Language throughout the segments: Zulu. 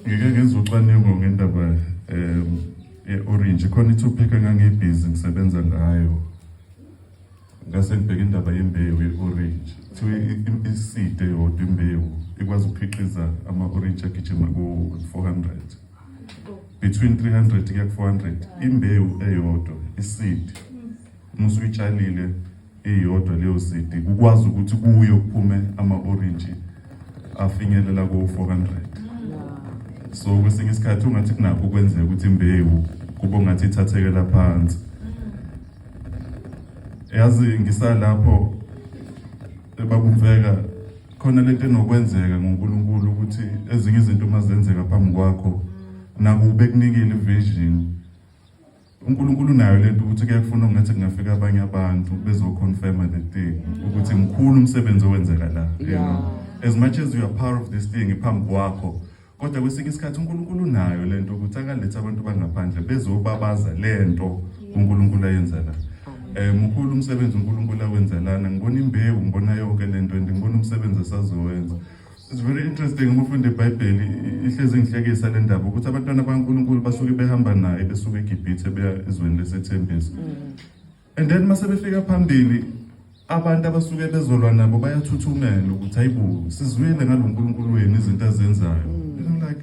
Ngike ngenza ucwaningo ngendaba ye-orange. Khona i-topic engangibhizi ngisebenza ngayo. Ngase ngibheka indaba yembewu ye-orange. Kuthiwa i-seed eyodwa, imbewu, ikwazi ukukhiqiza ama-orange agijima ku-400. Between 300 kuya ku-400. Imbewu eyodwa, i-seed. Uma usuyitshalile iyodwa leyo seed, kukwazi ukuthi kuyo kuphume ama-orange afinyelela ku-400. So kwesinye isikhathi ungathi kunakho ukwenzeka ukuthi imbewu kube ngathi ithathekela phansi. Yazi, ngisalapho, ebabumveka khona lento enokwenzeka ngoNkulunkulu, ukuthi ezinye izinto uma zenzeka phambi kwakho, nakube kunikile ivision, uNkulunkulu unayo lento ukuthi kuyakufuna ngathi kungafika abanye abantu bezoconfirma the thing, ukuthi mkhulu umsebenzi owenzeka la. As much as you are part of this thing phambi kwakho, kodwa kwesinye isikhathi uNkulunkulu unayo lento ukuthi akalethe abantu bangaphandle bezobabaza lento uNkulunkulu ayenza la. Mkhulu umsebenzi uNkulunkulu awenza lana. Ngibona imbewu, ngibona yonke lento and ngibona umsebenzi asazowenza. It's very interesting uma ufunda iBhayibheli, ihlezi ngihlekisa le ndaba ukuthi abantwana bakaNkulunkulu basuke behamba naye besuke eGibhithe beya ezweni lesethembiso. And then mase befika phambili, abantu abasuke bezolwa nabo bayathuthumela ukuthi, "Hayibo, sizwile ngalo nkulunkulu wenu, izinto azenzayo." Like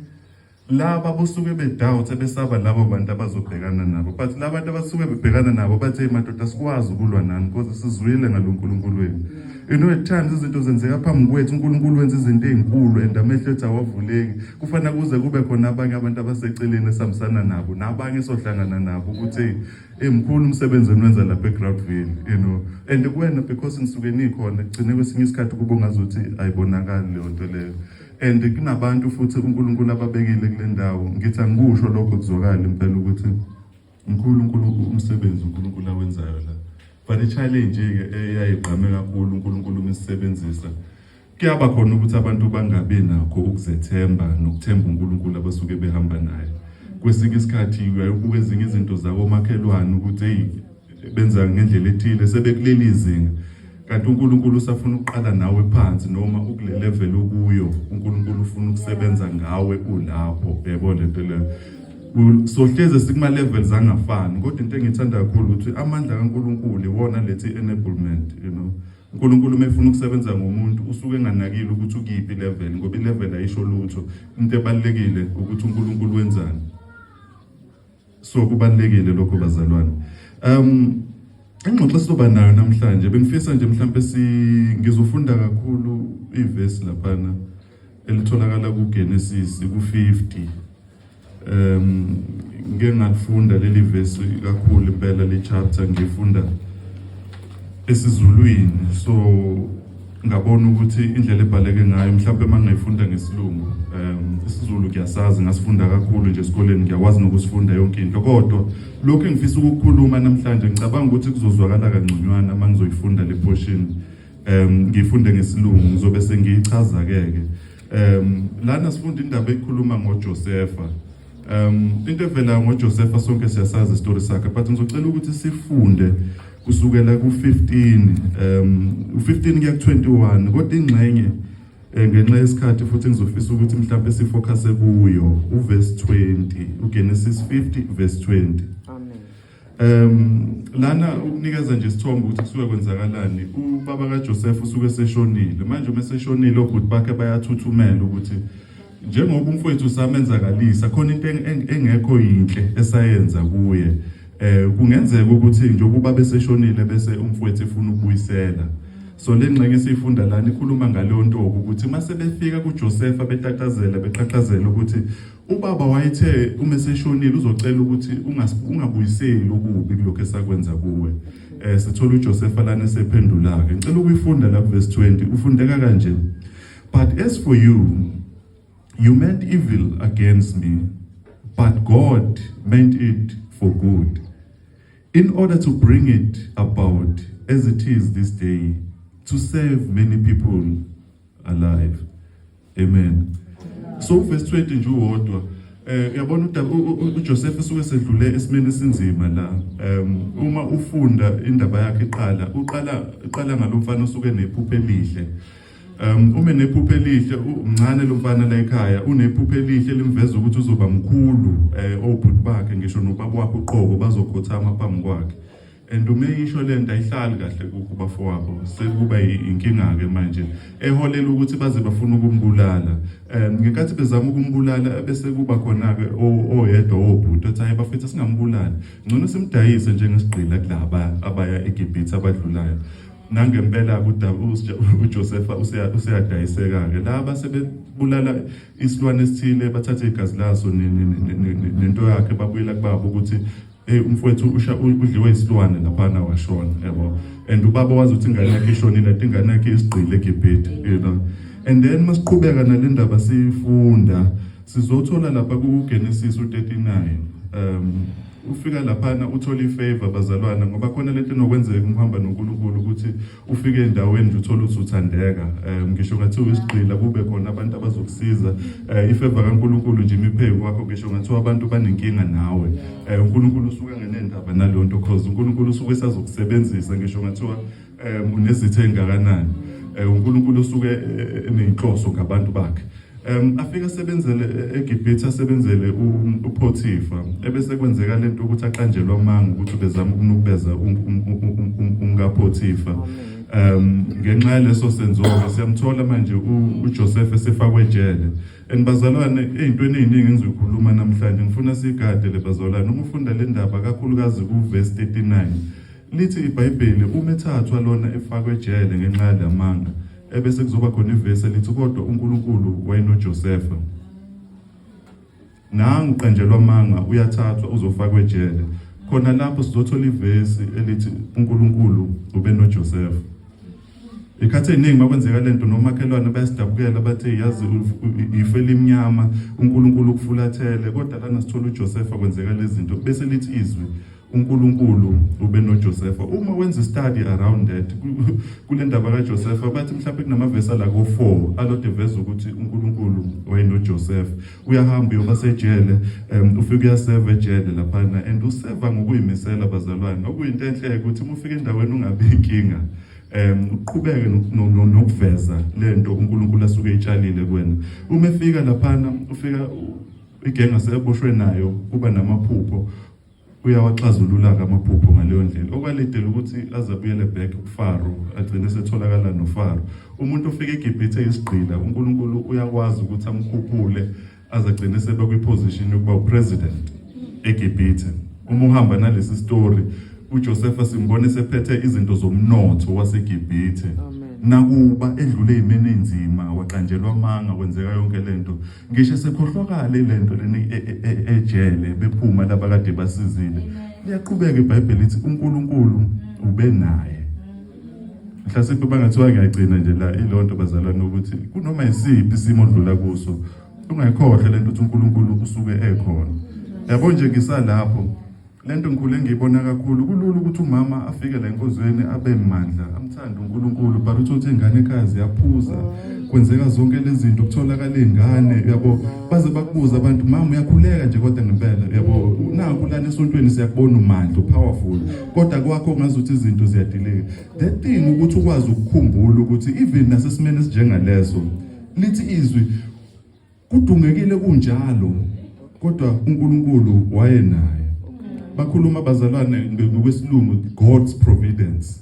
laba bosuke bedoubt, besaba labo bantu abazobhekana nabo, but laba bantu abasuke bebhekana nabo bathi, "Hey madoda, sikwazi ukulwa nani because sizwile ngalo nkulunkulu wenu." At times izinto zenzeka phambi kwethu, uNkulunkulu wenza izinto ezinkulu and amehlo ethu awavuleki. Kufanele kuze kube khona abanye abantu abaseceleni esihambisana nabo nabanye esohlangana nabo ukuthi emkhulu umsebenzi eniwenza lapha eGroutville, and kuwena because nisuke nikhona, kugcine kwesinye isikhathi kube ngazuthi ayibonakali leyo nto leyo. And kunabantu futhi uNkulunkulu ababekile kule ndawo. Ngithi angikusho lokho kuzwakala impela ukuthi mkhulu uNkulunkulu, umsebenzi uNkulunkulu awenzayo la. But i-challenge ke eyayigqame kakhulu, uNkulunkulu umsebenzisa, kuyaba khona ukuthi abantu bangabi nakho ukuzethemba nokuthemba uNkulunkulu abasuke behamba naye. Kwesinye isikhathi uyayibuka ezinye izinto zakomakhelwane ukuthi hey, benza ngendlela ethile, sebekuleli izinga, kanti uNkulunkulu usafuna ukuqala nawe phansi noma ukule level okuyo. uNkulunkulu ufuna ukusebenza ngawe ulapho, yebo, lento leyo. Sohleze sikuma levels angafani, kodwa into engithanda kakhulu ukuthi amandla kaNkulunkulu iwona lethi enablement. uNkulunkulu uma efuna ukusebenza ngomuntu usuke enganakile ukuthi ukiphi level, ngoba ilevel ayisho lutho. Into ebalulekile ukuthi uNkulunkulu wenzani. So kubalulekile lokho, bazalwane. Ingxoxo esizoba nayo namhlanje, bengifisa nje mhlambe si ngizofunda kakhulu ivesi laphana elitholakala kuGenesis ku50. Ngike ngalifunda leli vesi kakhulu impela, le chapter ngifunda esiZulwini, so ngabona ukuthi indlela ebhaleke ngayo mhlawumbe uma ngayifunda ngesilungu. IsiZulu kuyasazi, ngasifunda kakhulu nje esikoleni, ngiyakwazi nokusifunda yonke into, kodwa lokhu engifisa ukukhuluma namhlanje ngicabanga ukuthi kuzozwakala kangconywana uma ngizoyifunda le portion, ngifunde ngesilungu, ngizobe sengiyichaza ke ke. Lana sifunda indaba ekhuluma ngoJosepha. Into evela ngoJosepha, sonke siyasazi isitori sakhe, but ngizocela ukuthi sifunde kusukela ku-15, u-15 kuya ku-21, kodwa ingxenye, ngenxa yesikhathi futhi, ngizofisa ukuthi mhlawumbe sifocus kuyo uverse 20, uGenesis 50 verse 20. Amen. Lana ukunikeza nje isithombe ukuthi kusuke kwenzakalani. Ubaba kaJoseph usuke seshonile. Manje uma seshonile, obhuti bakhe bayathuthumela ukuthi njengoba umfowethu samenzakalisa khona into engekho yinhle esayenza kuye, kungenzeka ukuthi njengoba ubaba eseshonile bese umfowethu efuna ukubuyisela. So le ngxenye esiyifunda lana ikhuluma ngaleyo nto, ukuthi mase befika kuJoseph betatazela, beqhaqhazela ukuthi ubaba wayethe uma eseshonile uzocela ukuthi ungabuyiseli okubi kulokho esakwenza kuwe. Sithola uJoseph lana esephendula ke. Ngicela ukuyifunda la kuverse 20, ufundeka kanje: "But as for you, you meant evil against me, but God meant it for good, in order to bring it about as it is this day, to save many people alive." Amen. So verse 20 nje uwodwa, uyabona uJoseph usuke sedlule esimeni esinzima la. Uma ufunda indaba yakhe iqala, uqala iqala ngalomfana osuke nephupho elihle. Ume nephupho elihle, umncane lo mfana la ekhaya, unephupho elihle limveza ukuthi uzoba mkhulu, obhuti bakhe ngisho nobaba wakhe uqobo bazokhothama phambi kwakhe. And uma eyisho lento ayihlali kahle kukho bafowabo, sekuba inkinga-ke manje eholela ukuthi baze bafuna ukumbulala. Ngenkathi bezama ukumbulala, bese kuba khona-ke oyedwa wobhuti othi, "Hayi bafethu, singambulali, ngcono simdayise njengesigqila kulaba abaya eGibhithe abadlulayo." Nangempela uJosepha useyadayiseka-ke. Laba sebebulala isilwane esithile, bathathe igazi laso nento yakhe, babuyela kubaba ukuthi, "Hey, umfowethu udliwe isilwane laphana washona," yabo. And ubaba wazi ukuthi ingane yakhe ishonile, ati ingane yakhe isigqile eGibhithe. And then masiqhubeka nale ndaba siyifunda, sizothola lapha ku-Genesis u-39, ufika laphana uthola ifavor, bazalwana, ngoba khona lento enokwenzeka uma uhamba noNkulunkulu, ukuthi ufike endaweni nje uthole ukuthi uthandeka, ngisho ngathiwa isigqila, kube khona abantu abazokusiza. Ifavor kaNkulunkulu nje imiphezu kwakho, ngisho ngathiwa abantu banenkinga nawe, uNkulunkulu usuke engenendaba naleyo nto, cause uNkulunkulu usuke esazokusebenzisa ngisho ngathiwa unezitha engakanani. UNkulunkulu usuke enenhloso ngabantu bakhe. Afike asebenzele eGibhithe, asebenzele uPotiphar, ebese kwenzeka lento ukuthi aqanjelwa amanga ukuthi bezama ukunukubeza umkaPotiphar. Ngenxa yaleso senzo siyamthola manje uJoseph esefakwe ejele. And bazalwane, ey'ntweni ey'ningi engizoyikhuluma namhlanje, ngifuna siyigade le, bazalwane. Uma ufunda le ndaba, kakhulukazi ku-verse 39, lithi iBhayibheli uma ethathwa lona efakwe ejele ngenxa yalamanga, ebese kuzoba khona ivesi elithi, "Kodwa uNkulunkulu wayenoJosepha." Nangu uqanjelwa amanga, uyathathwa, uzofakwa ejele. Khona lapho sizothola ivesi elithi uNkulunkulu ube noJoseph. Ikhathi eziningi makwenzeka lento, nomakhelwane bayasidabukela, bathi, "Yazi ife elimnyama, uNkulunkulu ukufulathele." Kodwa lana sithola uJoseph kwenzeka lezi zinto, bese lithi izwi, "UNkulunkulu ube noJoseph." Uma wenza study around that, kule ndaba kaJoseph, bathi mhlawumbe kunamavesi ala ko4 alode veza ukuthi uNkulunkulu wayenoJoseph. Uyahamba uyoba sejele, ufike uyaseva ejele laphana, and useva ngokuyimisela, bazalwane, okuyinto enhle ukuthi uma ufika endaweni ungabi inkinga, uqhubeke nokuveza lento uNkulunkulu asuke etshalile kuwena. Uma efika laphana, ufika igenga seboshwe nayo, kuba namaphupho, uyawaxazulula-ke amaphupho ngaleyo ndlela, okwaledela ukuthi aze abuyele back kuFaro, agcine setholakala noFaro. Umuntu ofika eGibhithe eyisigqila, uNkulunkulu uyakwazi ukuthi amkhuphule aze agcine sebe kwiposition yokuba upresident eGibhithe. Uma uhamba nalesi story, uJoseph simbone sephethe izinto zomnotho waseGibhithe. Nakuba edlule ezimeni enzima, waqanjelwa amanga, kwenzeka yonke lento, ngisho sekhohlwakale lento leni ejele, bephuma laba kade basizile, liyaqhubeka iBhayibheli lithi uNkulunkulu ube naye. Mhlasimpe bangathiwa ngiyagcina nje la ilonto, bazalwane, ukuthi kunoma isiphi isimo odlula kuso, ungayikhohle lento ukuthi uNkulunkulu usuke ekhona. Yabo nje, ngisalapho, lento ngikhule ngiyibona kakhulu. Kulula ukuthi umama afike la enkonzweni, abe mandla, amthande uNkulunkulu, but uthi ingane ekhaya ziyaphuza, kwenzeka zonke lezi zinto, kutholakala izingane, yabo, baze bakubuza abantu, "Mama, uyakhuleka nje kodwa ngempela, yabo, naku lana esontweni siyakubona umandla, upowerful, kodwa kwakho ngazuthi izinto ziyadileka." The thing ukuthi ukwazi ukukhumbula ukuthi even nasesimeni esinjengaleso, lithi izwi kudungekile kunjalo, kodwa uNkulunkulu wayenaye. Bakhuluma, bazalwane, ngokwesilungu, God's providence.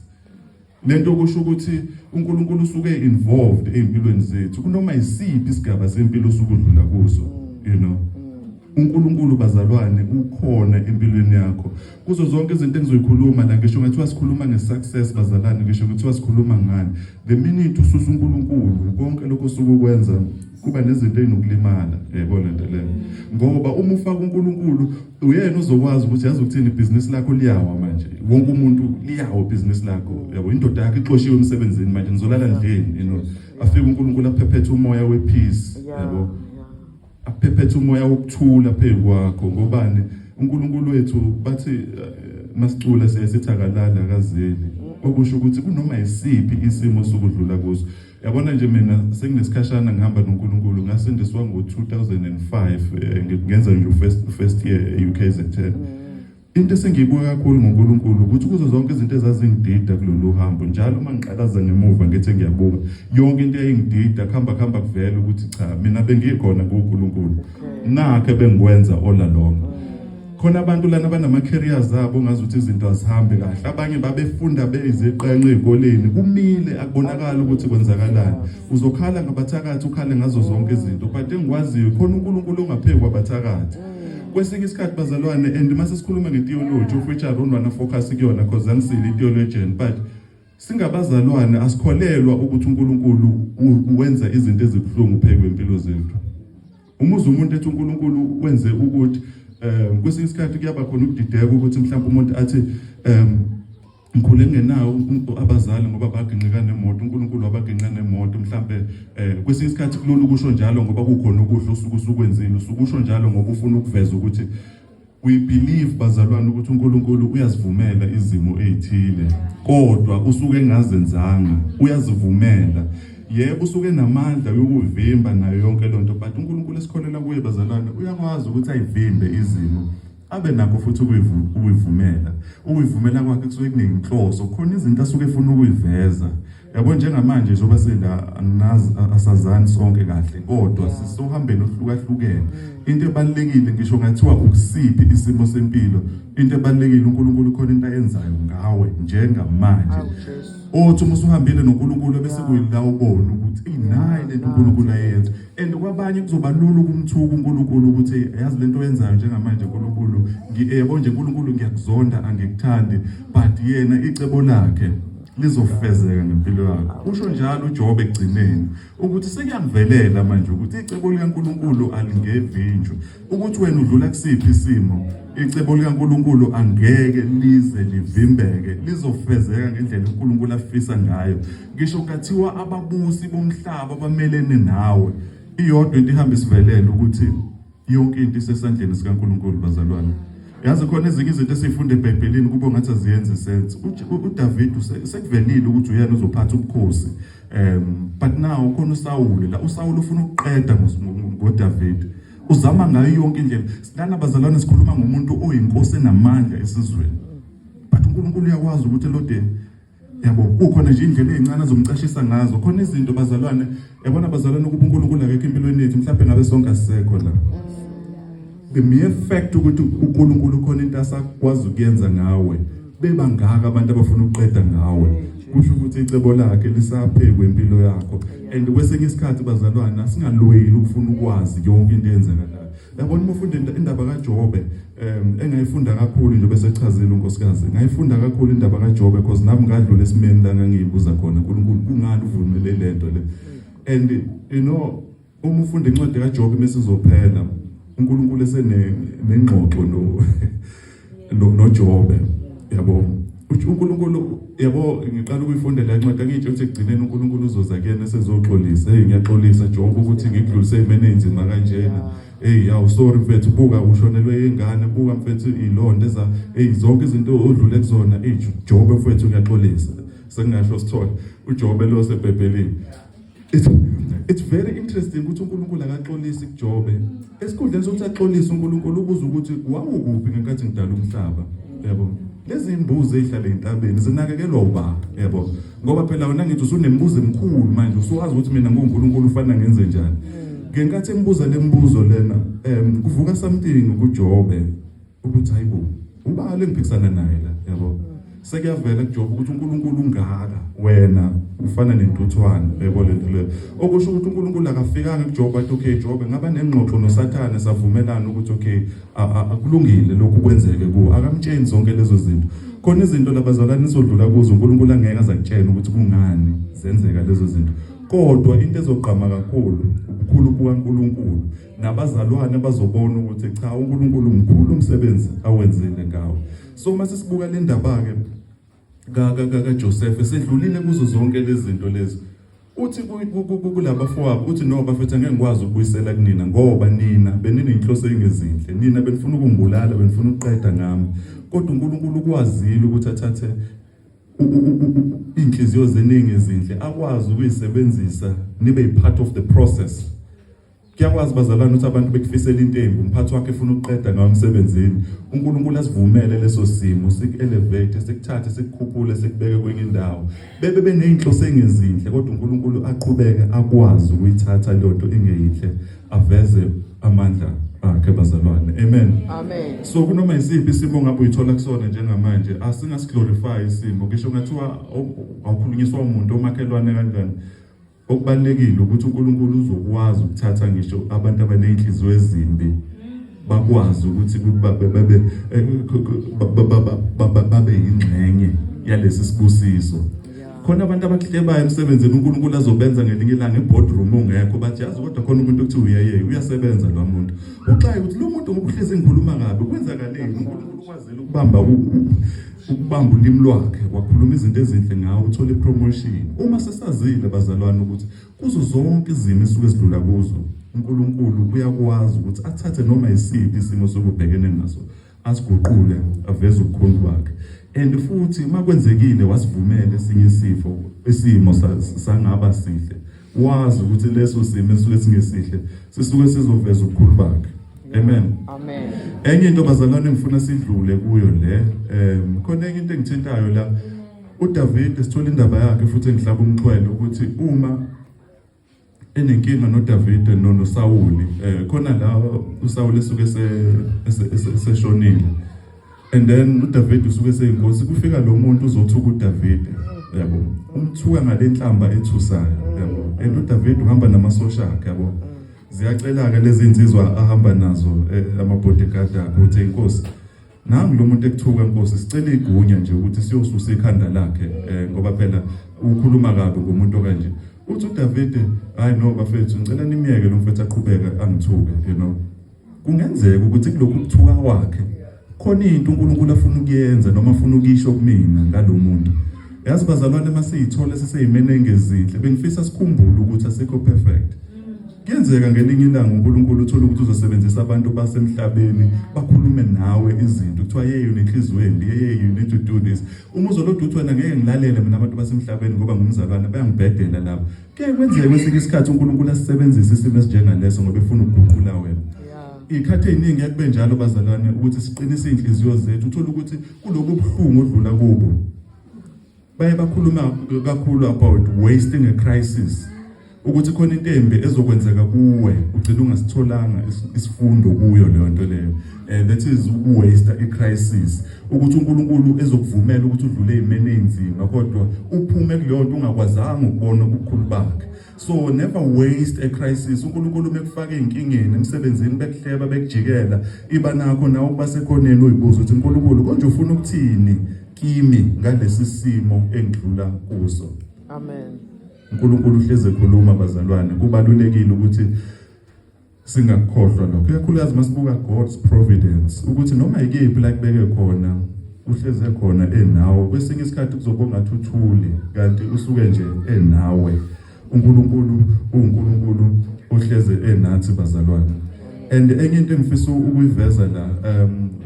Lento kusho ukuthi uNkulunkulu usuke involved ezimpilweni zethu kunoma isiphi isigaba sempilo osukudlula kuso. UNkulunkulu, bazalwane, ukhona empilweni yakho kuzo zonke izinto engizoyikhuluma la. Ngisho ngathiwa sikhuluma ngesuccess, bazalwane, ngisho ngathiwa sikhuluma ngani, the minute ususa uNkulunkulu, konke lokho osuke ukwenza kuba nezinto ezinokulimala, yayibona lento leyo. Ngoba uma ufaka uNkulunkulu, uyena uzokwazi ukuthi, yazi ukuthini, ibhizinisi lakho liyawa manje, wonke umuntu liyawa ibhizinisi lakho, yabo, indoda yakho ixoshiwe emsebenzini, manje nizolala ndleni. Afike uNkulunkulu aphephethe umoya wepeace, yabo, aphephethe umoya wokuthula phezu kwakho. Ngobani? UNkulunkulu wethu, bathi masicula siye sithi akalala, akazeli, okusho ukuthi kunoma isiphi isimo sokudlula kuso. Yabona nje, mina senginesikhashana ngihamba noNkulunkulu, ngasindiswa ngo-2005, ngenza nje first year e-UKZN. Into esengiyibuka kakhulu ngoNkulunkulu ukuthi kuzo zonke izinto ezazingidida kulolu hambo, njalo uma ngiqalaza ngemuva ngithi ngiyabuka yonke into eyayingidida, kuhamba kuhamba kuvela ukuthi cha, mina bengikhona kuNkulunkulu, nakhe bengikwenza all along. Khona abantu lana banama-careers abo, ngazi ukuthi izinto azihambi kahle. Abanye babefunda beyiziqenqe ey'koleni, kumile, akubonakali ukuthi kwenzakalani. Uzokhala ngabathakathi, ukhale ngazo zonke izinto, but engikwaziyo khona uNkulunkulu ongaphezu kwabathakathi. Kwesinye isikhathi, bazalwane, and mase sikhuluma nge-theology, of which I don't wanna focus kuyona because angisile i-theologian, but singabazalwane asikholelwa ukuthi uNkulunkulu wenza izinto ezibuhlungu phezu kwempilo zethu. Uma uze umuntu ethi uNkulunkulu wenze ukuthi, kwesinye isikhathi kuyaba khona ukudideka ukuthi mhlawumbe umuntu athi, ngikhule ngenawo abazali ngoba baginqika nemoto, uNkulunkulu wabaginqa nemoto mhlambe. Kwesinye isikhathi kulula ukusho njalo ngoba kukhona ukudla osuke usukwenzile, usukusho njalo ngoba ufuna ukuveza ukuthi we believe, bazalwane, ukuthi uNkulunkulu uyazivumela izimo ezithile, kodwa usuke engazenzanga, uyazivumela. Yebo, usuke enamandla yokuvimba nayo yonke lonto, but uNkulunkulu esikholela kuye, bazalwane, uyakwazi ukuthi ayivimbe izimo, abe nakho futhi ukuyivumela. Ukuyivumela kwakhe kusuke kunenhloso, khona izinto asuke efuna ukuyiveza, yabo. Njengamanje njengoba sela anginazi, asazani sonke kahle, kodwa sisohambeni ohlukahlukene. Into ebalulekile, ngisho ngathiwa ukusiphi isimo sempilo, into ebalulekile, uNkulunkulu khona into ayenzayo ngawe njengamanje. Awu Jesu. Othi uma usuhambile noNkulunkulu bese kuyila ubona ukuthi inayi lento uNkulunkulu ayenza. And kwabanye kuzoba lula ukumthuka uNkulunkulu ukuthi yazi lento oyenzayo njengamanje uNkulunkulu, yebo nje uNkulunkulu, ngiyakuzonda, angikuthandi, but yena icebo lakhe lizofezeka ngempilo yakho. Usho njalo uJobe ekugcineni ukuthi sekuyangivelela manje ukuthi icebo likaNkulunkulu alingevinjwe. Ukuthi wena udlula kusiphi isimo, icebo likaNkulunkulu angeke lize livimbeke, lizofezeka ngendlela uNkulunkulu afisa ngayo. Ngisho kathiwa ababusi bomhlaba bamelene nawe, iyodwa into ihamba isivelele ukuthi yonke into isesandleni sikaNkulunkulu. Bazalwane, yazi khona ezinye izinto esiyifunda eBhayibhelini kube ngathi aziyenzi sense. uDavid sekuvelile ukuthi uyena uzophatha ubukhosi, but now khona uSawule la. uSawule ufuna ukuqeda ngoDavid, uzama ngayo yonke indlela. Lana, bazalwane, sikhuluma ngomuntu oyinkosi enamandla esizweni, but uNkulunkulu uyakwazi ukuthi lode, yabo, kukhona nje indlela ezincane azomcashisa ngazo. Khona izinto, bazalwane, yabona, bazalwane, ukuba uNkulunkulu akekho empilweni yethu, mhlawumbe ngabe sonke asisekho la. The mere fact ukuthi uNkulunkulu khona into asakwazi ukuyenza ngawe, bebangaka abantu abafuna ukuqeda ngawe, kusho ukuthi icebo lakhe lisaphekwe impilo yakho. And kwesinye isikhathi, bazalwane, asingalweli ukufuna ukwazi yonke into eyenzakalayo, yabona. Uma ufunda indaba kaJobe, engayifunda kakhulu nje bese echazile unkosikazi, ngayifunda kakhulu indaba kaJobe because nami ngadlula esimeni la ngangiyibuza khona uNkulunkulu, kungani uvumele lento le? And uma ufunda incwadi kaJobe mesizophela, uNkulunkulu esene nengxoxo no noJobe, yabo. UNkulunkulu, yabo, ngiqala ukuyifunda le ncwadi, angitsho ukuthi ekugcineni uNkulunkulu uzoza kuyena esezoxolisa, "Hey, ngiyaxolisa Jobe ukuthi ngikudlulise ezimeni ezinzima kanjena. Hey, yawu, sorry mfethu, buka ushonelwe ingane, buka mfethu ilonda eza, hey, zonke izinto odlule kuzona. Hey Jobe mfethu, ngiyaxolisa." Sengingasho sithole uJobe lo sebhebhelini. It's very interesting ukuthi uNkulunkulu akaxolisi kuJobe. Esikhundleni sokuthi axolise, uNkulunkulu ubuza ukuthi wawukuphi ngenkathi ngidala umhlaba, yabo. Lezi imbuzi ezihlala entabeni zinakekelwa uba, yabo, ngoba phela wena ngithi usunembuzo emikhulu manje, usuwazi ukuthi mina nguNkulunkulu, ufana ngenze njani. Ngenkathi embuza lembuzo lena, kuvuka something kuJobe ukuthi hayibo, uba le ngiphikisana naye la, yabo. Sekuyavela kuJobe ukuthi uNkulunkulu ungaka, wena ufana nentuthwane, yebo, lento leyo. Okusho ukuthi uNkulunkulu akafikanga kuJobe athi, "Okay Jobe, ngaba nengxoxo noSathane, savumelana ukuthi okay, akulungile lokhu kwenzeke kuwo." Akamtsheni zonke lezo zinto. Khona izinto labazalwane isodlula kuzo, uNkulunkulu angeke azakutshela ukuthi kungani zenzeka lezo zinto, kodwa into ezogqama kakhulu ubukhulu bukaNkulunkulu, nabazalwane bazobona ukuthi cha, uNkulunkulu mkhulu, umsebenzi awenzile ngawo. So uma sesibuka le ndaba ke kaJoseph, sedlulile kuzo zonke lezi zinto lezi, uthi kulabafowabo, uthi, "No bafethu, angeke ngikwazi ukubuyisela kunina ngoba nina beninenhloso engezinhle, nina benifuna ukungibulala, benifuna ukuqeda ngami, kodwa uNkulunkulu ukwazile ukuthi athathe inhliziyo zeningi ezinhle, akwazi ukuyisebenzisa nibe part of the process." Kuyakwazi bazalwane ukuthi abantu bekufisela into embi, umphathi wakhe efuna ukuqeda ngawe emsebenzini. uNkulunkulu asivumele leso simo, siku-elevate, sikuthathe, sikukhuphule, sikubeke kwenye indawo. Bebe beney'nhloso engezinhle, kodwa uNkulunkulu aqhubeke akwazi ukuyithatha leyo nto ingeyinhle, aveze amandla akhe bazalwane. Amen. Amen. So kunoma yisiphi isimo ongabe uyithola kusona njengamanje, asingasighlorify isimo. Ngisho ngathiwa awukhulunyiswa umuntu omakhelwane kanjani. Okubalulekile ukuthi uNkulunkulu uzokwazi ukuthatha ngisho abantu abaney'nhliziyo ezimbi bakwazi ukuthi eh, babe yingxenye yalesi sibusiso. Khona abantu abakuhlebayo emsebenzini uNkulunkulu azobenza ngelinye ilanga eboardroom ungekho, bathi yazi kodwa khona umuntu okuthiwa uyeye uyasebenza lo muntu. Uxaye ukuthi lo muntu ngoba uhlezi ngikhuluma kabi kwenzakaleni? uNkulunkulu ukwazile ukubamba ulimi lwakhe wakhuluma izinto ezinhle ngawe, uthole ipromotion. Uma sesazile bazalwane ukuthi kuzo zonke izimo esuke sidlula kuzo uNkulunkulu uyakwazi ukuthi athathe noma isiphi isimo sokubhekene naso asiguqule aveze ubukhulu bakhe. And futhi uma kwenzekile wasivumela esinye isifo, isimo sangaba sihle, wazi ukuthi leso simo esuke singesihle sisuke sizoveza ubukhulu bakhe. Amen. Amen. Enye into bazalwane ngifuna sidlule kuyo le, khona enye into engithintayo la. uDavid sithola indaba yakhe futhi engihlaba umxhwele ukuthi uma enenkinga noDavid noSawuli, khona la uSawuli esuke seshonile, and then uDavid usuke seyinkosi, kufika lo muntu uzothuka uDavid, yabo, umthuka ngalenhlamba ethusayo, yabo, and uDavid uhamba namasosha akhe, yabo. Ziyacela ke lezi insizwa ahamba nazo, ama-bodyguard akhe, ukuthi inkosi nangu lo muntu ekuthuka, nkosi, sicela igunya nje ukuthi siyosusa ikhanda lakhe, ngoba phela ukhuluma kabi ngomuntu okanje. Uthi uDavid, hayi no bafethu, ngicela nimyeke lo mfethu aqhubeke angithuke. Kungenzeka ukuthi kulokhu kuthuka kwakhe khona into uNkulunkulu afuna ukuyenza noma afuna ukisho kumina ngalo muntu. Yazi bazalwane, masiyithola siseyimene engezinhle, bengifisa sikhumbule ukuthi asikho perfect. Kuyenzeka ngelinye ilanga uNkulunkulu uthola ukuthi uzosebenzisa abantu basemhlabeni bakhulume nawe izinto, kuthiwa hey, unenhliziyo embi, hey, you need to do this. Uma uzolodwa uthi wena ngeke ngilalele mina abantu basemhlabeni ngoba ngumzalwane, bayangibhedela lapho. Kuye kwenzeke kwesinye isikhathi uNkulunkulu asisebenzise isimo esinjengaleso ngoba efuna ukuguqula wena. Iy'khathi ey'ningi yakube njalo bazalwane ukuthi siqinise iy'nhliziyo zethu, uthole ukuthi kulobu buhlungu odlula kubo. Baye bakhuluma kakhulu about wasting a crisis, ukuthi khona into embi ezokwenzeka kuwe ugcina ungasitholanga isifundo kuyo leyo nto leyo. That is ukuwaste i-crisis, ukuthi uNkulunkulu ezokuvumela ukuthi udlule ey'meni ey'nzima kodwa uphume kuleyo nto ungakwazanga ukubona ubukhulu bakhe. So never waste a crisis. uNkulunkulu mekufaka ey'nkingeni emsebenzini, bekuhleba, bekujikela, iba nakho nawe ukuba sekhoneni uyibuza ukuthi uNkulunkulu konje ufuna ukuthini kimi ngalesi simo engidlula kuso. Amen. uNkulunkulu uhleze ekhuluma bazalwane, kubalulekile ukuthi singakukhohlwa lokho. Ikakhulukazi masibuka God's providence, ukuthi noma yikephi la kubeke khona uhleze khona enawe. Kwesinye isikhathi kuzoba ngathi uthule kanti usuke nje enawe. uNkulunkulu uNkulunkulu ohleze enathi bazalwane. And enye into engifisa ukuyiveza la,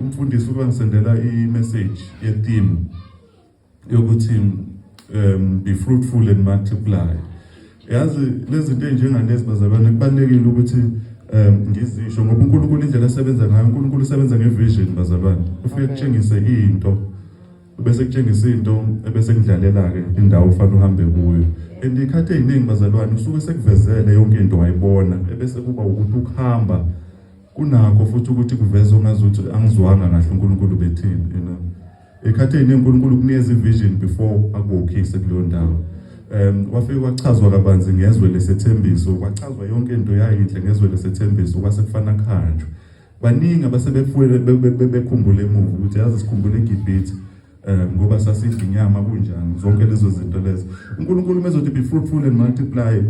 umfundisi ubangisendela i-message ye-theme yokuthi be fruitful and multiply. Yazi lezi zinto ezinjengalezi bazalwane kubalulekile ukuthi ngizisho ngoba uNkulunkulu indlela asebenza ngayo, uNkulunkulu usebenza ngevision bazalwane. Ufike kutshengise into, bese kutshengisa into ebese kudlalela ke indawo ofanele uhambe kuyo. And ikhathi eziningi bazalwane usuke sekuvezele yonke into wayibona, ebese kuba ukuthi ukuhamba kunakho futhi ukuthi kuveze ongazuthi angizwanga kahle uNkulunkulu bethini. Ikhathi eziningi uNkulunkulu kunikeza ivision before akuwokhise kuleyo ndawo. Wafike kwachazwa kabanzi ngezwe lesethembiso, kwachazwa yonke into yayinhle ngezwe lesethembiso, kwase kufana kuhanjwe. Baningi abasebefuele bekhumbule emuva ukuthi yazi sikhumbule eGibhithe, ngoba sasidla inyama kunjani, zonke lezo zinto lezo. uNkulunkulu mezothi be fruitful and multiply,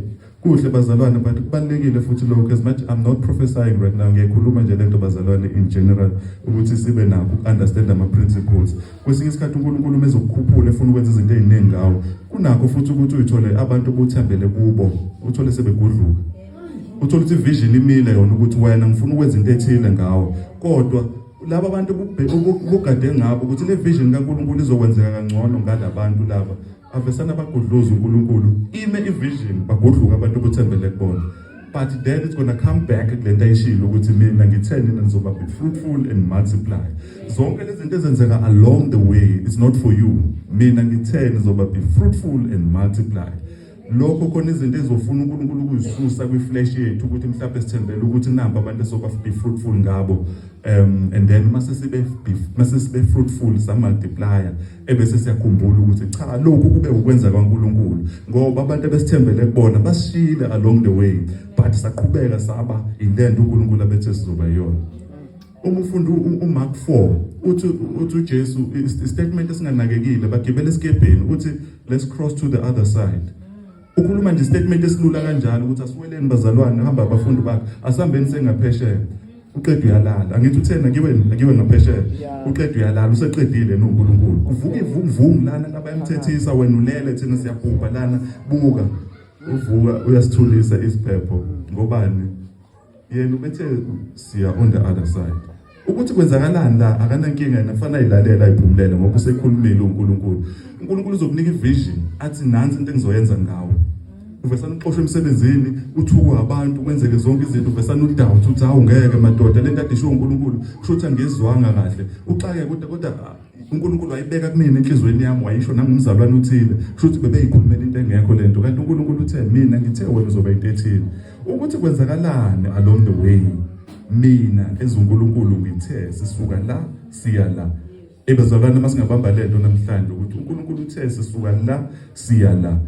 kuhle bazalwane, but kubalulekile futhi lokho. As much I'm not prophesying right now, ngiyakhuluma nje lento bazalwane in general ukuthi sibe nakho uku-understand ama-principles. Kwesinye isikhathi uNkulunkulu mezokukhuphula efuna ukwenza izinto ey'ningi ngawo, kunakho futhi ukuthi uyithole abantu obuthembele kubo uthole sebegudluka, uthole ukuthi ivision imile yona ukuthi wena ngifuna ukwenza into ethile ngawo, kodwa laba bantu ubugade ngabo ukuthi le vision kaNkulunkulu izokwenzeka kangcono ngalabantu laba, avesana bagudluza uNkulunkulu, ime ivision bagudluka abantu obuthembele kubona. But then it's gonna come back kule nto ayishilo ukuthi mina ngithe nina nizoba be fruitful and multiply. Zonke lezi zinto ezenzeka along the way, it's not for you. Mina ngithe nizoba be fruitful and multiply. Lokho khona izinto ezofuna uNkulunkulu ukuzisusa kwi-flesh yethu, ukuthi mhlawumbe sithembele ukuthi nampa abantu esoba be fruitful ngabo, and then mase sibe fruitful, sa-multiplya, ebese siyakhumbula ukuthi cha, lokhu kube ukwenza kaNkulunkulu, ngoba abantu ebesithembele kubona basishile along the way, but saqhubeka saba ilento uNkulunkulu abethe sizoba yiyona. Uma ufunda uMark 4, uthi uJesu, statement esinganakekile, bagibela esikebheni, uthi, "Let's cross to the other side." Ukhuluma nje statement esilula kanjalo ukuthi asiweleni bazalwane, hamba abafundi bakhe, asihambeni sengaphesheya. Uqeda uyalala. Angithi uthena akiwe ngaphesheya? Uqeda uyalala, useqedile noNkulunkulu. Kuvuka ivunguvungu lana, labayamthethisa, wena ulele, thina siyabhubha lana, buka. Uvuka uyasithulisa isiphepho. Ngobani? Yena ubethe siya on the other side. Ukuthi kwenzakalani la, akanankinga yena, kufanele ayilalele, ayiphumulele, ngoba usekhulumile uNkulunkulu. UNkulunkulu uzokunika ivision, athi nansi into engizoyenza ngawe. Uvesana uxoshwe emsebenzini, uthukwe abantu, kwenzeke zonke izinto, uvesana udoubt uthi hawu, ngeke madoda, lento ade ishiwo uNkulunkulu kusho ukuthi angizwanga kahle. Uxake kodwa uNkulunkulu wayibeka kumina enhlizweni yami, wayisho nangumzalwane uthile, kusho ukuthi bebeyikhulumela into engekho lento, kanti uNkulunkulu uthe mina ngithe wena uzoba into ethile. Ukuthi kwenzakalani along the way, mina ezuNkulunkulu ngithe sisuka la siya la. Ebazalwane, masingabamba lento namhlanje ukuthi uNkulunkulu uthe sisuka la siya la.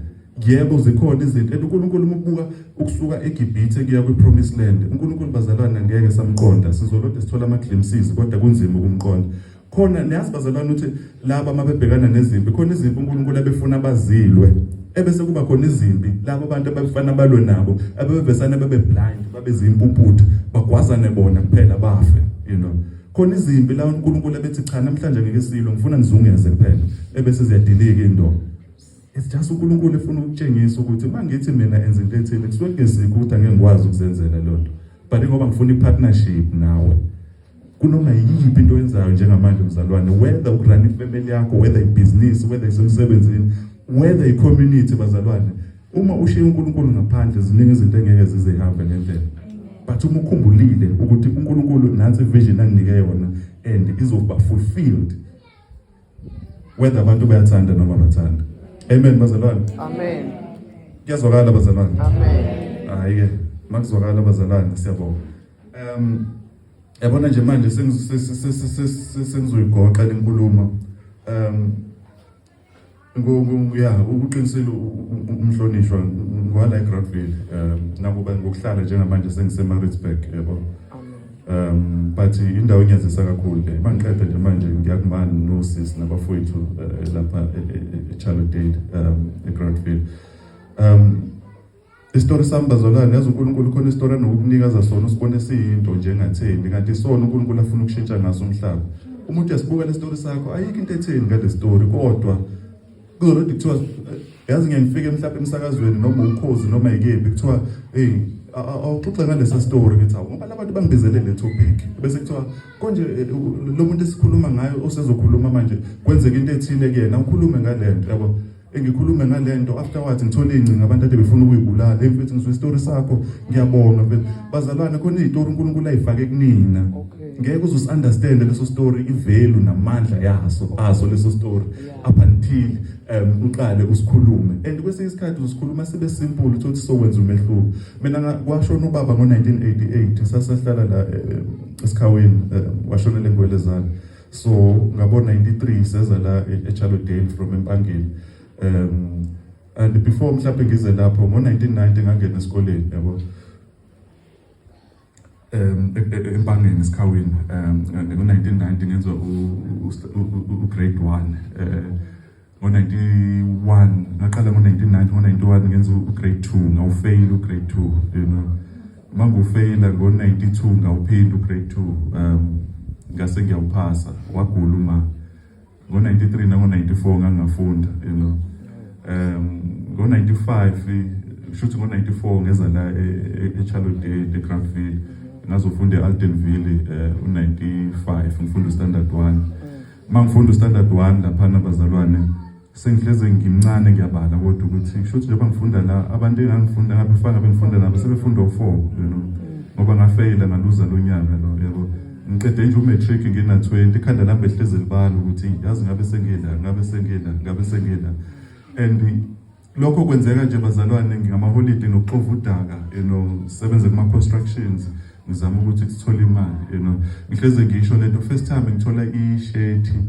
Yebo, zikhona izinto, and uNkulunkulu uma ubuka ukusuka eGibhithe kuya kwi-promised land, uNkulunkulu bazalwane ngeke samqonda. Sizolode sithola ama-glimpses, kodwa kunzima ukumqonda. Khona niyazi bazalwane ukuthi laba mabebhekana nezimpi, khona izimpi uNkulunkulu abefuna bazilwe, ebese kuba khona izimpi labo bantu abafana balwe nabo abebevesana bebe blind, babe zimpumputhe, bagwazane bona kuphela bafe. Khona izimpi la uNkulunkulu ebethi cha, namhlanje ngeke silwe, ngifuna nizungeze kuphela, ebese ziyadilika into. It's just uNkulunkulu efuna ukutshengisa ukuthi mangithi mina enza into ethile, kusuke kungesikho ukuthi angeke ngikwazi ukuzenzela leyo nto, but ngoba ngifuna i-partnership nawe kunoma yiyiphi into oyenzayo njengamanje mzalwane, whether ukurun ifamily yakho, whether ibhizinisi, whether isemsebenzini, whether i-community. Bazalwane, uma ushiye uNkulunkulu ngaphandle, ziningi izinto engeke zize zihambe ngendlela, but uma ukhumbulile ukuthi uNkulunkulu nansi vision anginike yona and izoba fulfilled whether abantu bayathanda noma bathanda. Amen bazalwane. Amen. Kuyazwakala bazalwane? Amen. Hayi ke, makuzwakala bazalwane, siyabonga. Yabona nje manje sengizoyigoqa lenkulumo. Ya, uqinisile umhlonishwa, ngwala eGratville, nakuba ngokuhlala njengamanje sengiseMaritzburg, yabo. Amen. But indawo engiyazisa kakhulu le. Mangiqeda nje manje ngiyakumani nosisi nabafowethu lapha eCharlottedale, eGratville. Isitori sami bazalwane, yazi uNkulunkulu khona isitori anokukunikeza sona usibone siyinto njengatheni, kanti sona uNkulunkulu afuna ukushintsha ngaso umhlaba. Umuntu uyasibuka le story sakho, ayikho into etheni ngale story, kodwa kuzolokhu kuthiwa yazi ngeke ngifike mhlawumbe emsakazweni noma ukhozi noma yikephi, kuthiwa hey, awuxoxe ngalesa story. Ngithi awu, ngoba labantu bangibizele le topic, bese kuthiwa konje lo muntu esikhuluma ngayo osezokhuluma manje kwenzeka into ethile kuyena, ukhulume ngalento, yabo. Engikhulume ngalento, afterwards ngithole ingcingo, abantu ade befuna ukuyibulala. Hey mfethu, ngizwe isitori sakho, ngiyabonga mfethu. Bazalwane, khona izitori uNkulunkulu ayifake kunina. Ngeke uze usunderstand leso story, ivalue namandla yaso aso leso story, up until uqale usikhulume, and kwesinye isikhathi usikhuluma sibe simple, uthi sokwenza umehluko. Mina kwashona ubaba ngo-1988, sasahlala la esikhawini, washonela eNgwelezane. So ngabo 93 seza la eCharlottedale from eMpangeni. And before mhlawumbe ngize lapho, ngo-1990 ngangena esikoleni, yabo, eMpangeni esikhawini. Ngo-1990 ngenza u-grade 1. Ngo-91 ngaqala, ngo-1990, ngo-91 ngenza u-grade 2, ngawufail u-grade 2. Mangufeyila ngo-92, ngawuphinda u-grade 2, ngase ngiyawuphasa. Wagula uma ngo-93 nango-94 ngangafunda. Ngo-95, shuthi ngo-94 ngeza la eCharlottedale, eGratville, ngazofunda e-Aldenville. U-95 ngifunda u-standard 1. Uma ngifunda u-standard 1 laphana bazalwane, Sengihleze ngimncane ngiyabala kodwa ukuthi kusho ukuthi njengoba ngifunda la, abantu engangifunda ngabe fana bengifunda nabo sebefunda o-4, you know, ngoba ngafeyila, ngaluza lo nyaka lo, yabo. Ngiqede nje u-matric ngina-20, ikhanda lami behleze libala ukuthi yazi ngabe sengila, ngabe sengila, ngabe sengila. And lokho kwenzeka nje bazalwane ngamaholide nokuxova udaka, sebenze kuma-constructions, ngizama ukuthi sithole imali. Ngihleze ngisho lento, first time ngithola ishethi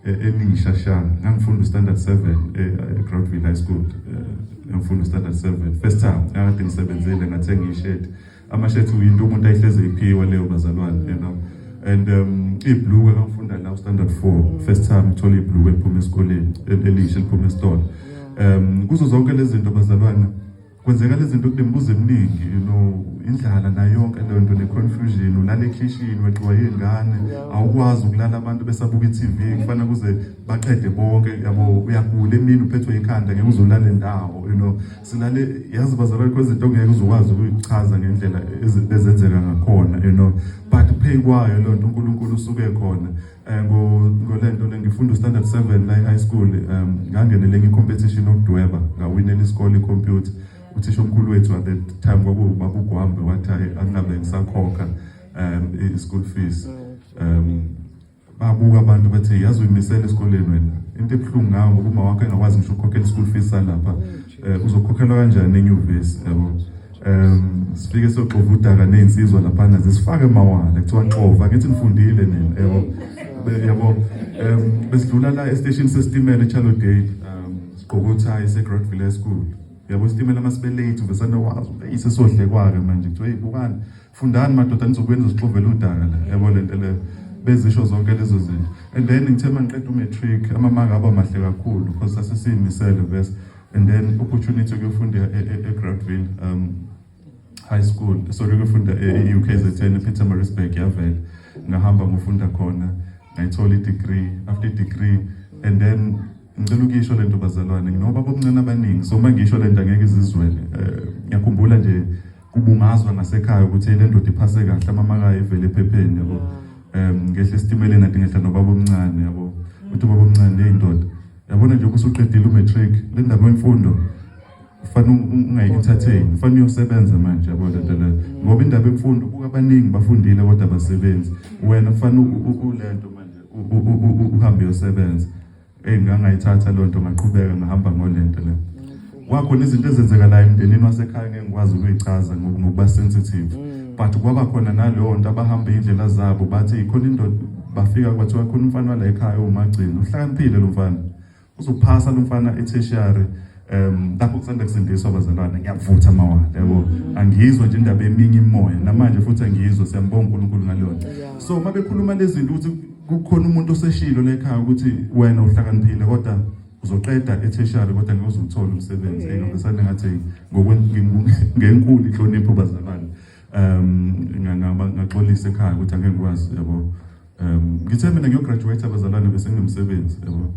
elisha sha, ngangifunda u-standard 7 e-Groutville High School. Ngifunda u-standard 7, first time ngakade ngisebenzile ngathenga ishethi. Amashethi uyinto umuntu ayihleze iphiwa leyo bazalwane. And ibhluke, ngangifunda la u-standard 4, first time ngithola ibhluke eliphuma esikoleni, elisha eliphuma esitolo. Kuzo zonke lezi zinto bazalwane, kwenzeka lezi zinto, kunemibuzo eminingi, indlala nayo yonke leyo nto, ne-confusion, ulala ekhishini, weqiwa yiy'ngane, awukwazi ukulala abantu besabuka i-TV, kufanele kuze baqede bonke, yabo. Uyagula emini, uphethwe ikhanda, ngeke uze ulale ndawo. Silale, yazi bazalwane, kwezinto izinto ongeke uze ukwazi ukuyichaza ngendlela bezenzeka ngakhona, but phezu kwayo leyo nto uNkulunkulu usuke khona. Ngolento le ngifunda u-standard 7 la e-high school, ngangenele enye i-competition yokudweba, ngawinela isikole i-computer. Uthisha omkhulu wethu at the time kwakuwubaba uGwambe, wathi hayi, angingabe ngisakhokha i-school fees. Babuka abantu bathi, yazi uyimisela esikoleni wena, into ebuhlungu ngawo ngoba uma wakho engakwazi ngisho ukukhokhela i-school fees salapha, uzokhokhelwa kanjani enyuvesi, yabo. Sifike soxova udaka nezinsizwa laphana, zisifake emawala, kuthiwa xova, ngithi nifundile nina, yabo. Yabo, besidlula la estation sesitimela eCharlottedale, sigqoke uthayi se-Groutville High School, yabo. Isitimela masibe late, uvesane wazi isesodlekwa-ke manje, kuthiwa hey, bukani, fundani madoda, nizobuye nizosixovela udaka la, yabo. Lento leyo bezisho zonke lezo zinto. And then ngithe mangiqeda u-matric, amamaka aba mahle kakhulu because sasesiyimisele vese, and then opportunity yokuyofunda e-Groutville High School, sorry, ukuyofunda e-UKZN, ePietermaritzburg, yavela. Ngahamba ngofunda khona, ngayithola i-degree. After i-degree, and then ngicela ukuyisho lento bazalwane, nginobaba omncane abaningi, so uma ngisho lento angeke izizwele. Ngiyakhumbula nje kubungazwa ngasekhaya ukuthi le ndoda iphase kahle, amamaka ivele ephepheni, yabo. Ngehle esitimeleni, ade ngehla nobaba omncane, yabo. Uthi ubaba omncane, hey ndoda, yabona nje usuqedile u-matric, le ndaba yemfundo kufanele ungayi-entertain, kufanele uyosebenza manje, yabo, lento leyo, ngoba indaba yemfundo, buka abaningi bafundile kodwa abasebenzi, wena kufanele ulento manje uhambe uyosebenza. Eyi, ngangayithatha leyo nto, ngaqhubeka ngahamba ngolento le. Kwakhona izinto ezenzekalayo emndenini wasekhaya ngeke ngikwazi ukuyichaza ngokuba sensitive, but kwaba khona naleyo nto, abahamba iy'ndlela zabo, bathi khona indoda, bafika kwathiwa khona umfana wala ekhaya owumagcini, uhlakaniphile lo mfana, uzophasa lo mfana e-tertiary. Lapho kusanda kusindiswa abazalwane, ngiyavutha amawala, yabo. Angizwa nje indaba eminye imoya namanje futhi angiyizwa, siyambonga uNkulunkulu ngaleyona. So uma bekhuluma lezi zinto ukuthi kukhona umuntu oseshilo la ekhaya ukuthi wena uhlakaniphile kodwa uzoqeda e-tertiary kodwa ngeke uze uthole umsebenzi, ngavesane ngathi ngenkulu inhlonipho bazalwane, ngaxolisa ekhaya ukuthi angeke ngikwazi, yabo. Ngithe mina ngiyograduate abazalwane, bese nginomsebenzi, yabo.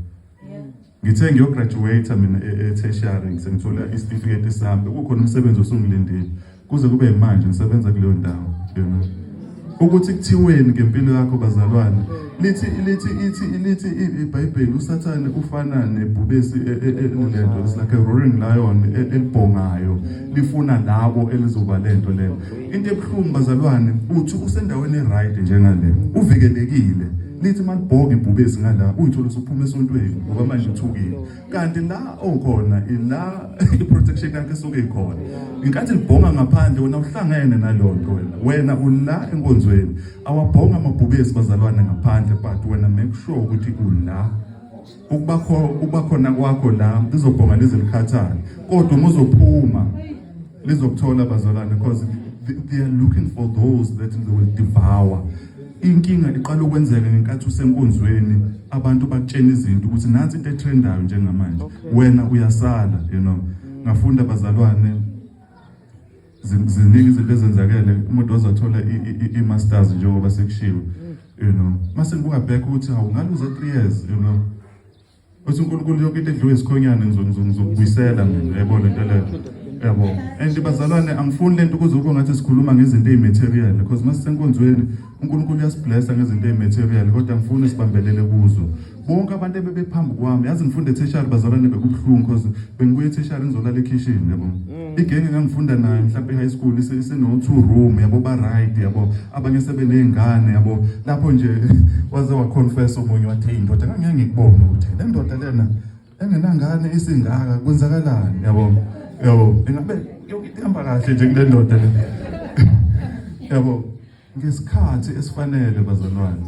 Ngithe ngiyograduate mina e-tertiary, sengithola isitifiketi sami, kukhona umsebenzi osungilindile kuze kube manje, ngisebenza kuleyo ndawo. Ukuthi kuthiweni ngempilo yakho bazalwane, lithi lithi ithi lithi iBhayibheli, uSathane ufana nebhubesi lento, it's like a roaring lion elibhongayo, lifuna labo elizoba lento leyo. Into ebuhlungu bazalwane, uthi usendaweni e-right njengale, uvikelekile, lithi malibhonga ibhubesi ngala, uyithola usuphuma esontweni ngoba manje uthukile, kanti la okhona ila i-protection yakhe esuke ikhona. Inkathi libhonga ngaphandle, wena uhlangene nalonto, wena ula enkonzweni. Awabhonga amabhubesi bazalwane ngaphandle, but wena make sure ukuthi ula, ukuba khona kwakho la lizobhonga lize likhathale, kodwa uma uzophuma lizokuthola bazalwane, because they are looking for those that they will devour. Inkinga iqala ukwenzeka ngenkathi usenkonzweni, abantu bakutshena izinto ukuthi nansi into etrendayo njengamanje, wena uyasala. Ngafunda bazalwane, ziningi izinto ezenzakele, umuntu wazathola i-masters njengoba sekushiwo. Mase ngibuka back ukuthi hawu, ngaluza 3 years. Uthi uNkulunkulu yonke into edliwe isikhonyane ngizokubuyisela mina, yabo lento leyo, yabo. And bazalwane, angifuni lento ukuze ube ngathi sikhuluma ngezinto ezimaterial, because masisenkonzweni uNkulunkulu uyasiblessa ngezinto ezimaterial, kodwa angifuni sibambelele kuzo. Bonke abantu ebebephambi kwami, yazi ngifunda e-tertiary bazalwane, bekubuhlungu because bengibuye e-tertiary ngizolala ekhishini, yabo. Igenge engangifunda nayo mhlawumbe e-high school iseno-two room, yabo, ba-right, yabo, abanye sebeney'ngane, yabo. Lapho nje waze waconfess omunye wathi, "Hey ndoda, ngangeke ngikubone ukuthi le ndoda lena engenangane isingaka, kwenzakalani?" Yabo, ingabe yonke into ihamba kahle nje kule ndoda le, yabo. Ngesikhathi esifanele bazalwane,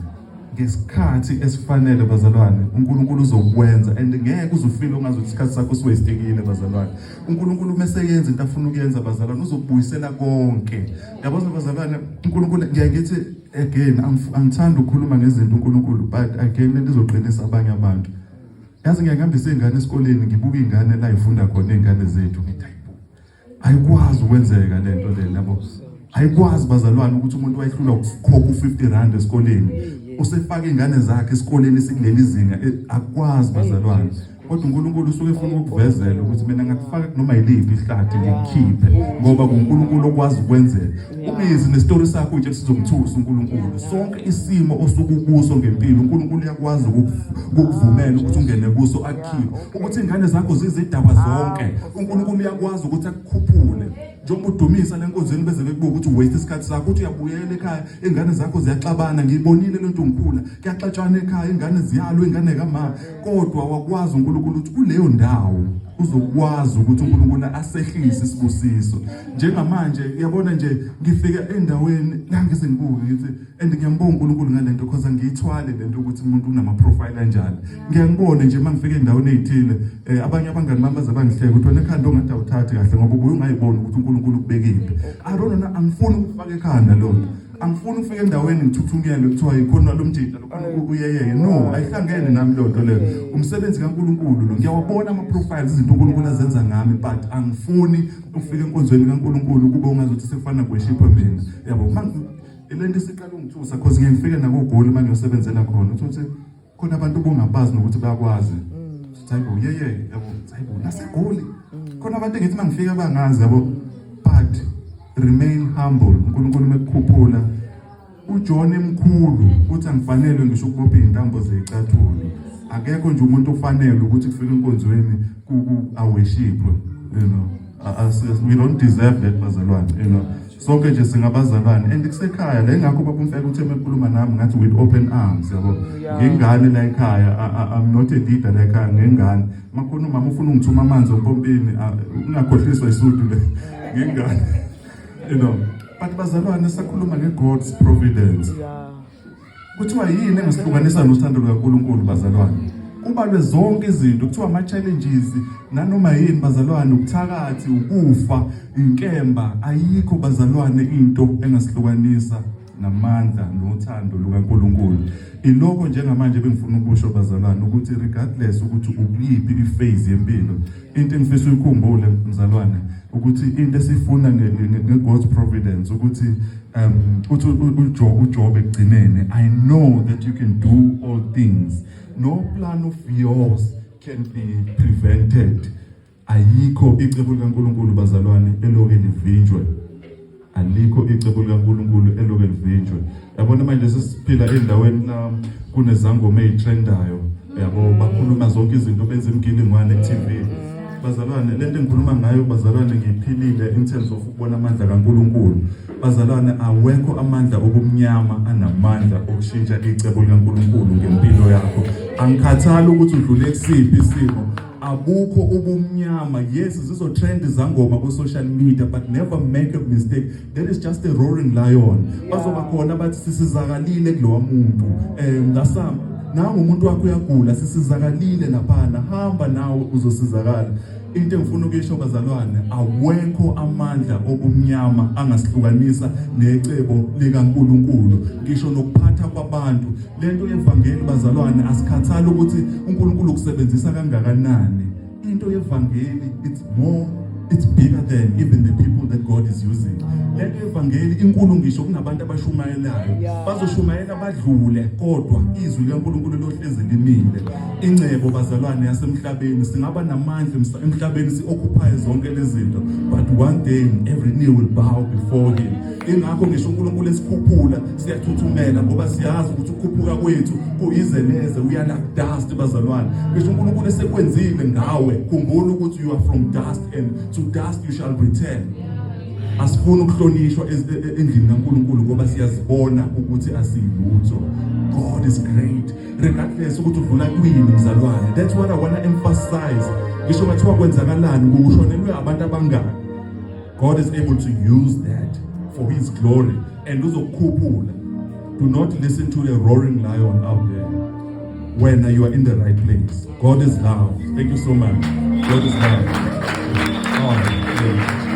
ngesikhathi esifanele bazalwane, uNkulunkulu uzokwenza and ngeke uzufile ungazi ukuthi isikhathi sakho siwastekile bazalwane. uNkulunkulu uma eseyenza into afuna ukuyenza bazalwane, uzokubuyisela konke, yabo bazalwane. uNkulunkulu, ngiyaye ngithi again, angithandi ukukhuluma ngezinto uNkulunkulu, but again lento izoqinisa abanye abantu. Yazi ngiyaye ngihambise iy'ngane esikoleni, ngibuka iy'ngane la y'funda khona, iy'ngane zethu, ngithi hayibo, ayikwazi ukwenzeka lento le, yabo. Ayikwazi bazalwane ukuthi umuntu wayehlulwa ukukhokha u-R50 esikoleni usefaka iy'ngane zakhe esikoleni esikuleli zinga. Akukwazi bazalwane, kodwa uNkulunkulu usuke efuna ukukuvezela ukuthi mina ngakufaka kunoma yiliphi ihlathi ngikukhiphe, ngoba kuNkulunkulu okwazi ukwenzela. Ungizi nesitori sakho nje sizomthusa uNkulunkulu. Sonke isimo osuke ukuso ngempilo, uNkulunkulu uyakwazi ukukuvumela ukuthi ungene kuso akukhiphe. Ukuthi ingane zakho zizidaba zonke, uNkulunkulu uyakwazi ukuthi akukhuphule. Njengoba udumisa lenkonzweni beze bekubuka ukuthi waste isikhathi sakho, ukuthi uyabuyela ekhaya ingane zakho ziyaxabana. Ngiyibonile lento ngikhula, kuyaxatshana ekhaya, ingane ziyalwa, ingane kama, kodwa wakwazi uNkulunkulu ukuthi kuleyo ndawo uzokwazi ukuthi uNkulunkulu asehlise isibusiso. Njengamanje uyabona nje ngifika endaweni la ngize ngibuke ngithi, and ngiyambonga uNkulunkulu ngalento because angiyithwale lento ukuthi umuntu unama profile kanjani. Ngiyangibona nje uma ngifika endaweni ezithile, abanye abangani bami baze bangihleka ukuthi wena ekhanda ongathi awuthathi kahle ngoba ubuye ungayiboni ukuthi uNkulunkulu ukubekile. I don't know, angifuni ukufaka ekhanda lonto. Angifuni ukufika endaweni ngithuthunyelwe kuthiwa yikhona lo mjida lokhona uyeyeye. No, ayihlangene nami lonto leyo. Umsebenzi kaNkulunkulu lo. Ngiyawabona ama profiles, izinto uNkulunkulu azenza ngami, but angifuni ukufika enkonzweni kaNkulunkulu kube ungazothi sekufana worship mina, yabo. Lento isiqala ungithusa because ngiye ngifike nakoGoli uma ngiyosebenzela khona, uthi khona abantu obungabazi nokuthi bayakwazi. Uthi hayibo, yeye, yabo, hayibo, naseGoli khona abantu engithi uma ngifika bangazi, yabo. But remain humble. uNkulunkulu mekukhuphula, uJohn emkhulu uthi angifanele ngisho ukubopha izintambo zecathulo. Akekho nje umuntu ofanele ukuthi kufike enkonzweni aworship. We don't deserve that bazalwane. Sonke nje singabazalwane and kusekhaya la. Ingakho baba uMfeka uthe mekhuluma nami ngathi with open arms, yabo. Ngingane la ekhaya, I'm not a leader la ekhaya, ngengane. Makhona umama ufuna ungithuma amanzi ompompini, ungakhohliswa isudu le, ngengane. But bazalwane, sakhuluma nge-God's providence. Kuthiwa yini engasihlukanisa nothando lukaNkulunkulu bazalwane? Kubalwe zonke izinto, kuthiwa ama-challenges nanoma yini bazalwane, ubuthakathi, ukufa, inkemba, ayikho bazalwane into engasihlukanisa namandla nothando lukaNkulunkulu. Ilokho njengamanje bengifuna ukusho bazalwane, ukuthi regardless ukuthi ukuyiphi iphase yempilo, into engifisa uyikhumbule mzalwane ukuthi into esifuna nge-God's providence ukuthi uthi uJob ekugcineni, "I know that you can do all things, no plan of yours can be prevented." Ayikho icebo likaNkulunkulu bazalwane eloke livinjwe. Alikho icebo likaNkulunkulu eloke livinjwe. Yabona manje sesiphila endaweni la kunezangoma ezitrendayo, yabo, bakhuluma zonke izinto, benza imigilingwane ku-TV. Bazalwane, lento engikhuluma ngayo bazalwane ngiyiphilile in terms of ukubona amandla kaNkulunkulu. Bazalwane, awekho amandla obumnyama anamandla okushintsha icebo likaNkulunkulu ngempilo yakho. Angikhathali ukuthi udlule kusiphi isimo, abukho ubumnyama. Yes, zizo-trend zangoma ku-social media, but never make a mistake, there is just a roaring lion. Bazoba khona bathi sisizakalile kulowa muntu, ngasam nangu umuntu wakho uyagula, sisizakalile laphana, hamba nawe uzosizakala. Into engifuna ukuyisho bazalwane, awekho amandla obumnyama angasihlukanisa necebo likaNkulunkulu, ngisho nokuphatha kwabantu. Lento yevangeli bazalwane, asikhathali ukuthi uNkulunkulu ukusebenzisa kangakanani. Into yevangeli, it's more, it's bigger than even the people that God is using. Lento yevangeli inkulu ngisho kunabantu abashumayelayo. Bazoshumayela badlule, kodwa izwi likaNkulunkulu lohlezi limile. Ingcebo bazalwane yasemhlabeni, singaba namandla emhlabeni, si-occupy zonke lezi zinto, but But one day every knee will bow before him. Ingakho ngisho uNkulunkulu esikhuphula siyathuthumela, ngoba siyazi ukuthi ukukhuphuka kwethu kuyize neze. We are like dust, bazalwane. Ngisho uNkulunkulu esekwenzile ngawe, khumbula ukuthi you are from dust and to dust you shall return. Asifuni ukuhlonishwa endlini kaNkulunkulu ngoba siyazibona ukuthi asiyilutho. God is great regardless ukuthi udlula kwini, mzalwane. That's what I want to emphasize. Ngisho ngathiwa kwenzakalani, kushonelwe abantu abangaki, God is able to use that for his glory and uzokukhuphula. Do not listen to the roaring lion out there when you are in the right place. God is love. Thank you so much. God is love. Oh, yeah.